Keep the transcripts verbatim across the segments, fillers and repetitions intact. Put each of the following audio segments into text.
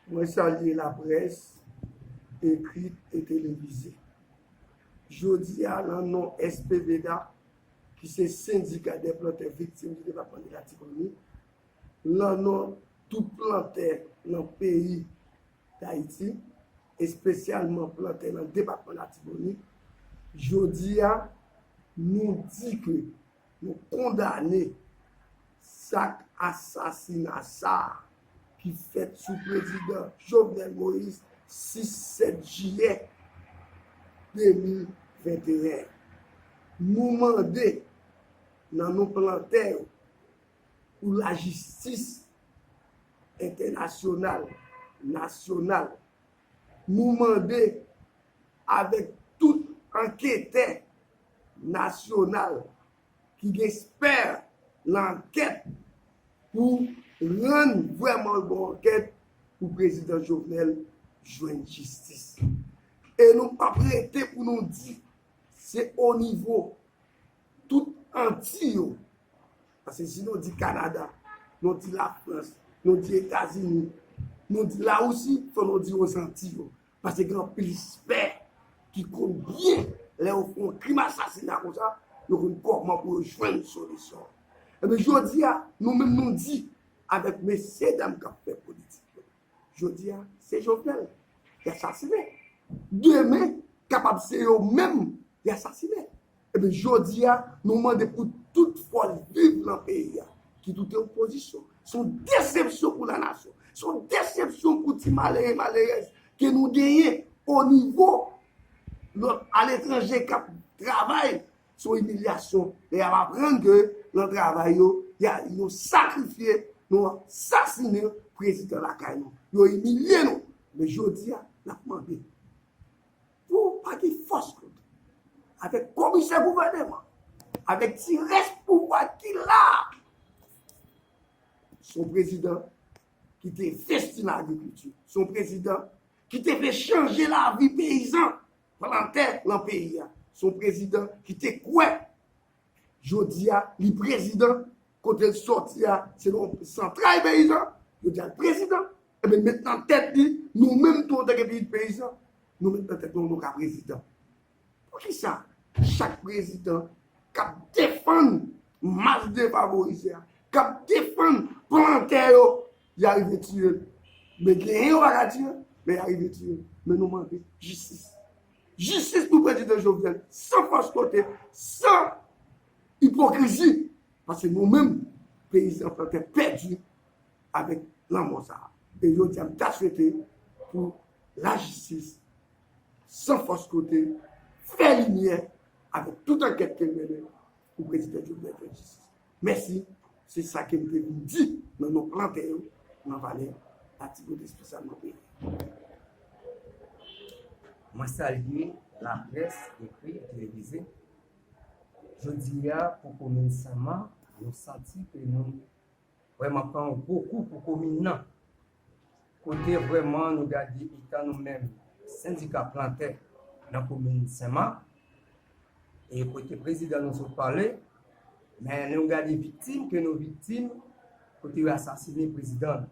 Mwen salye laprès ekrit e televize. Jodi a, nan non S P V D A, ki se Sendika dè Plantè Viktim di Depatman de Latibonit, nan non tout plantè nan peyi Dayiti, espesyalman plantè nan depatman Latibonit, jodi a, nou di ke nou kondane zak asasina sa a ki fèt sou prezidan Jovenel Moïse sis, sèt jiyè de mil venteyen. Nou mande nan non plantè yo pou lajistis entènasyonal, nasyonal. Nou mande avèk tout anketè nasyonal ki gen espè nan ankèt pou rann vrèman yon bon ankèt pou prezidan Jovenel jwenn jistis. E nou p ap rete pou nou di se o nivo tout Anti yo. Paske si nou di Kanada, nou di Lafrans, nou di Etazini, nou di Lawousi, fò nou di Ozanti yo. Paske gen anpil espè ki konn byen lè yo fè yon krim asasina konsa, yo konn kòman pou yo jwenn solisyon. Ebyen, jodi a, nou menm nou di avèk mesye dam k ap fè politik yo, jodi a, se Jovenel y asasinen. Demen, kapab se yo menm y asasinen. Ebyen, jodi a, nou mande pou tout fòs viv nan peyi a, ki tout opozisyon. Se yon desepsyon pou lanasyon. Se yon desepsyon pou ti malere, malerèz ke nou genyen o nivo lòt aletranje k ap travay. Se yon imilyasyon lè y ap aprann ke nan travay yo, y a, yo sakrifye, nou asasinen prezidan lakay nou. Yo imilye nou. Men jodi a, n ap mande pou pa gen fòs kote. Avèk komisè gouvèneman, avèk ti rès pouvwa ki la, se yon prezidan ki te envesti nan agrikilti. Se yon prezidan ki te vle chanje lavi peyizan, plantè nan peyi a. Se yon prezidan ki te kwè, jodi a, li prezidan, kote l sòti a, se nan santray peyizan, jodi a, l prezidan. Ebyen, met nan tèt li, nou menm tou, antanke pitit peyizan, nou met nan tèt nou, nou ka prezidan. Poukisa chak prezidan k ap defann mas defavorize a, k ap defann plantè yo, y arive tiye l? Men genyen yo pa ka tiye l, men y arive tiye l. Men nou mande jistis. Jistis pou prezidan Jovenel, san fòs kote, san ipokrizi. Paske nou menm, peyizan plantè pèdi avèk lanmò sa a. E jodi a, m ta swete pou lajistis, san fòs kote, fè limyè avèk tout ankèt ke l mennen pou prezidan Jovenel jwenn jistis. Mèsi, se sa ke m te vin di nan non plantè yo nan Vale Latibonit, espesyalman peyi. Mwen salye laprès ekri, televize. Jodi a, pou komin Senmak, nou santi ke nou vrèman pran yon gwo kou pou komin nan. Kote vrèman nou gade eta nou menm sendika plantè nan komin Senmak, e kote prezidan nou sot pale, men nou gade viktim ke nou viktim kote yo asasinen prezidan nou.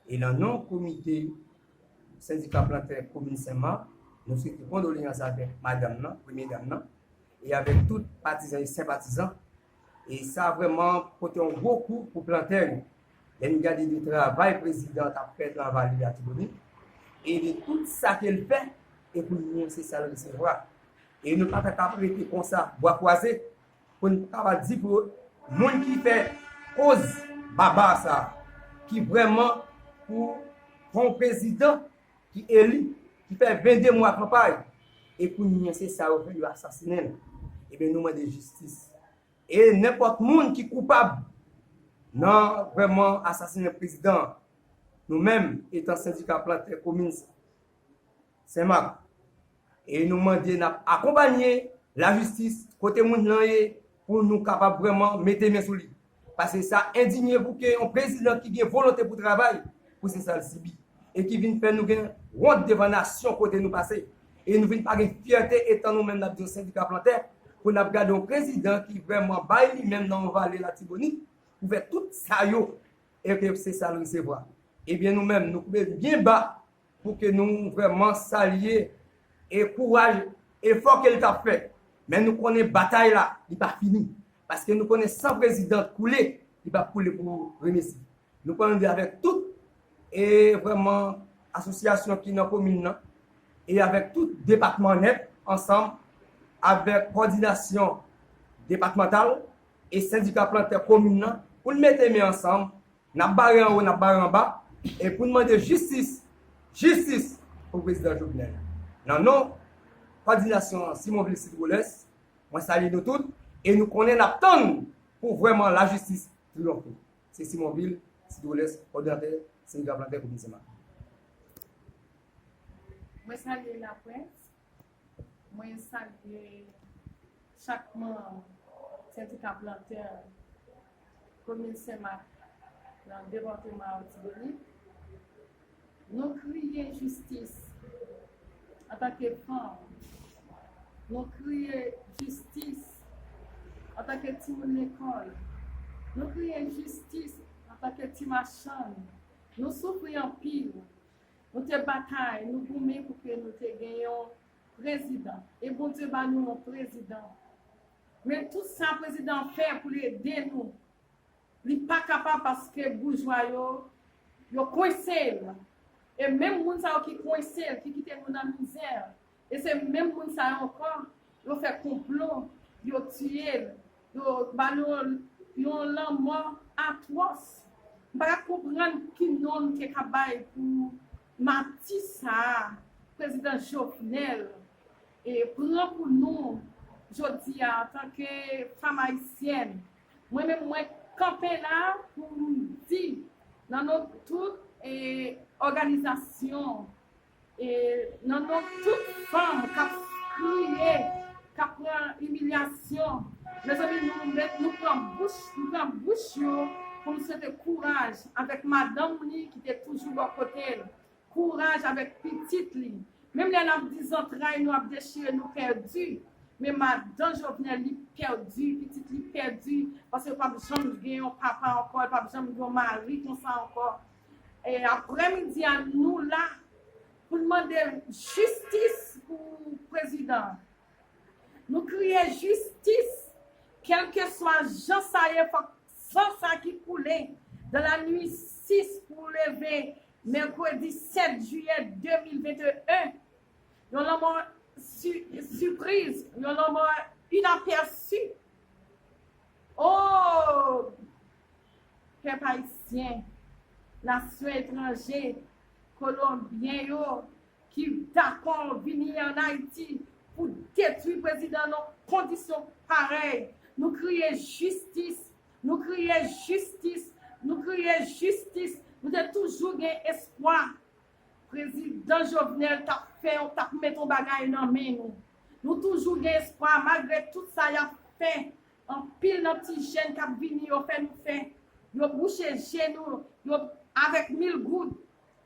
E nan non komite sendika plantè komin Senmak, nou swete kondoleyans avèk madanm nan, premye dam nan, e avèk tout patizan e senpatizan. E sa vrèman pote yon gwo kou pou plantè yo. Lè n gade de travay prezidan t ap fè nan Vale Latibonit, e de tout sa ke l fè, e kounye a se sa l resevwa. E nou pa t ap rete konsa, bwa kwaze, pou n kapab di pou moun ki fè koz baba sa, ki vrèman pou pran yon prezidan ki eli, ki fè vennde mwa kanpay, e kounye a se sa yo fè, yo asasinen l. Ebyen, nou mande jistis. E nenpòt moun ki koupab nan vrèman asasinen prezidan, nou menm, etan sendika plantè komin Senmak, e nou mande n ap akonpanye lajistis kote moun nan ye pou nou kapab vrèman mete men sou li. Paske sa endinye pou ke yon prezidan ki gen volonte pou travay, pou se sa l sibi. E ki vin fè nou gen wont devan nasyon kote nou pase. E nou vin pa gen fyète etan nou menm n ap di yon sendika plantè, pou n ap gade yon prezidan ki vrèman bay li menm nan yon vale Latibonit, pou fè tout sa yo, e ke se sa l resevwa. Ebyen, nou menm, nou koube byen ba pou ke nou vrèman salye e kouraj, efò ke l t ap fè. Men nou konnen batay la, li pa fini. Paske nou konnen san prezidan koule, li p ap koule pou remesi. Nou konnen avèk tout e vrèman asosyasyon ki nan komin nan e avèk tout depatman nèt ansanm avèk kòdinasyon depatmantal e sendika plantè komin nan pou n mete men ansanm, n ap bare anwo, n ap bare anba e pou n mande jistis, jistis pou prezidan Jovenel. Nan non kòdinasyon Simonvil Sidwolès, mwen salye nou tout e nou konnen n ap tann pou vrèman lajistis triyonfe. Se Simonvil Sidwolès, kòdinatè sendika plantè komin Senmak. Mwen salye laprès, mwen salye chak manm sendika plantè komin Senmak nan depatman Latibonit. Nou kriye jistis antanke fanm. Nou kriye jistis antanke timoun lekòl. Nou kriye jistis antanke ti machann. Nou soufri anpil. Nou te batay, nou goumen pou ke nou te gen yon prezidan. E Bondye ba nou yon prezidan. Men tout sa prezidan an fè pou l ede nou, li pa kapab paske boujwa yo, yo kwense l. E menm moun sa yo ki kwense l, ki kite nou nan mizè, e se menm moun sa yo ankò, yo fè konplo, yo tiye l, yo ba l yon, yon lanmò atwòs. M pa ka konprann ki non nou te ka bay pou mati sa a, prezidan Jovenel e pran pou nou jodi a antanke fanm ayisyèn. Mwen menm mwen kanpe la pou m di nan non tout e òganizasyon e nan non tout fanm k ap kriye, k ap pran imilyasyon, mezanmi, nou met nou pran bouch, nou pran bouch yo pou nou swete kouraj avèk madanm li ki te toujou bò kote l. Kouraj avèk pitit li. Menm lè n ap di zantray nou ap dechire, nou pèdi. Men madan Jovenel, li pèdi, pitit li pèdi, paske l p ap janm gen yon papa ankò, l p ap janm gen yon mari konsa ankò. E aprèmidi a, nou la pou n mande jistis pou prezidan. Nou kriye jistis, kèlkeswa jan sa ye, fòk san sa ki koule dans la nuit six pou leve mèkredi sèt jiyè de mil venteyen, yon lanmò si, sipriz, yon lanmò inapèsi. O pèp ayisyen, nasyon etranje, kolonbyen yo, ki dakò vini ann Ayiti pou detwi prezidan nan kondisyon parèy. Nou kriye jistis, nou kriye jistis, nou kriye jistis. Nou te toujou gen espwa prezidan Jovenel t ap fè, t ap met yon bagay nan men nou. Nou toujou gen espwa malgre tout sa y ap fè. Anpil nan ti jèn k ap vini yo fè nou fè. Yo bouche je nou yo avèk mil goud.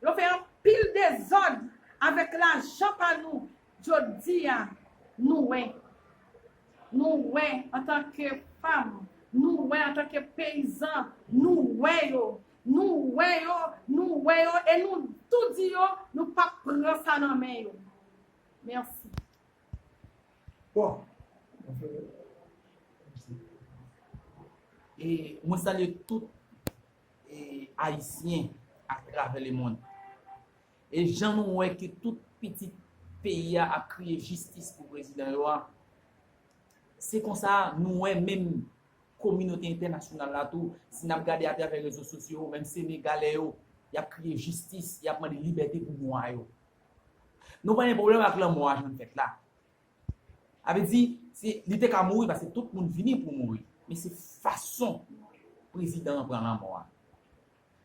Yo fè anpil dezòd avèk lajan pa nou. Jodi a, nou wè. Nou wè antanke fanm, nou wè antanke peyizan, nou wè yo. Nou wè yo, nou wè yo e nou tou di yo nou p ap pran sa nan men yo. Mèsi. Bon. E mwen salye tout e, Ayisyen atravè lemonn. E jan nou wè ke tout pitit peyi a ap kriye jistis pou prezidan yo a, se konsa nou wè menm kominote entènasyonal la tou, si n ap gade atravè rezo sosyo yo, menm Senegalè yo, y ap kriye jistis, y ap mande libète pou nwa yo. Nou pa gen pwoblèm ak lanmò a jan l fèt la. Sa vle di, se, li te ka mouri paske tout moun vini pou mouri. Men se fason prezidan an pran lanmò a.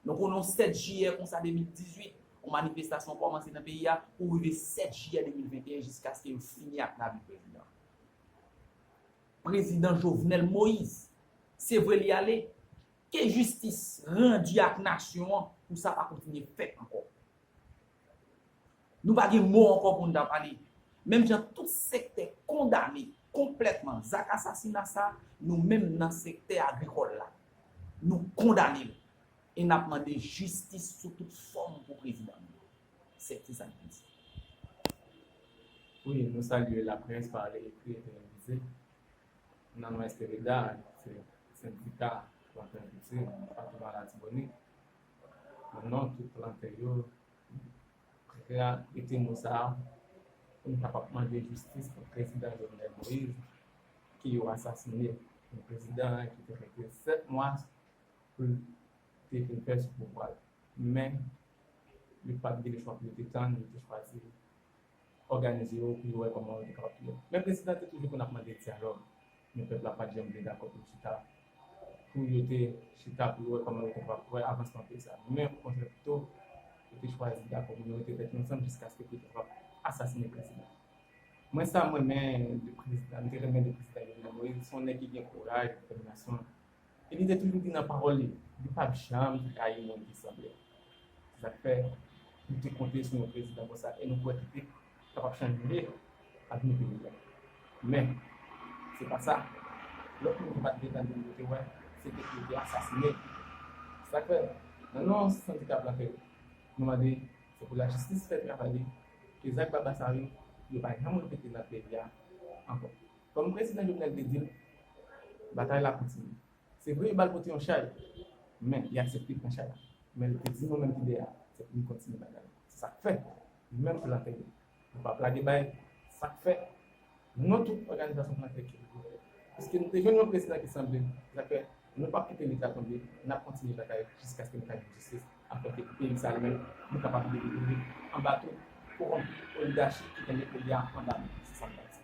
Nou konnen yon sèt jiyè konsa de mil dizuit, yon manifestasyon kòmanse nan peyi a pou rive sèt jiyè de mil venteyen jiskaske yo fini ak lavi prezidan. Prezidan Jovenel Moïse, se vre li ale. Ke jistis randi ak nasyon an pou sa pa kontinye fèt ankò. Nou pa gen mo ankò pou n ta pale. Menm jan tout sektè kondane konplètman zak asasina sa, nou menm nan sektè agrikòl la, nou kondane l. E n ap mande jistis sou tout fòm pou prezidan nou. Se, se sa n di. Wi, nou salye laprès, pale, ekri e televize. Nan non S P V D A, se sendika plantè viktim, patwon Latibonit. Nan non tout plantè yo, rete mo sa a, pou n kapab mande jistis pou prezidan Jovenel Moïse, ke yo asasine. Yon prezidan ki te rete sèt mwa pou l te fin fè sou pouvwa l. Men, yo pa t gen lechwa pou yo te tann, yo te chwazi òganize yo pou yo wè kòman yo te kapab touye l. Men prezidan te toujou konn ap mande dyalòg. Men pèp la pa t janm vle dakò pou yo chita, pou yo te chita pou yo wè kòman yo te kapab wè avansman peyi sa. Men okontrè pito, yo te chwazi dakò pou yo rete tèt yo ansanm jiskaske pou yo te kapab asasine prezidan. Mwen sa m renmen de prezidan, m te renmen de prezidan Jovenel Moïse, se yon nèg ki gen kouraj, detèminasyon. E li te toujou di nan pawòl li, li p ap janm trayi moun ki sanble l. Se sa k fè nou te konte sou yon prezidan konsa e nou kwè ki te kapab chanje avni peyi a. Men, se pa sa. Lòt moun ki pa t vle tande l, yo te wè, se te pou yo te asasine l. Se sa k fè, nan non sendika plantè yo, nou mande se pou lajistis fè travay li, ke zak baba sa yo, yo pa janm repete nan peyi a ankò. Kòm prezidan Jovenel te di l, batay la kontinye. Se vre, yo ba l pote yon chay, men li aksepte pran chay la. Men li te di nou menm ki dèyè a, se pou nou kontinye batay la. Se sa k fè, nou menm plantè yo, nou p ap lage bay. Sa k fè, nou tout òganizasyon plantè ki regwoupe, piske nou te jwenn yon prezidan ki sanble l, sa k fè nou p ap kite leta tonbe, n ap kontinye batay jiskaske nou ka jwenn jistis, afin ke peyi sa li menm, nou kapab delivre anba tout kowonpi, oligachi ki kenbe peyi a anba men. Se sa m ta di.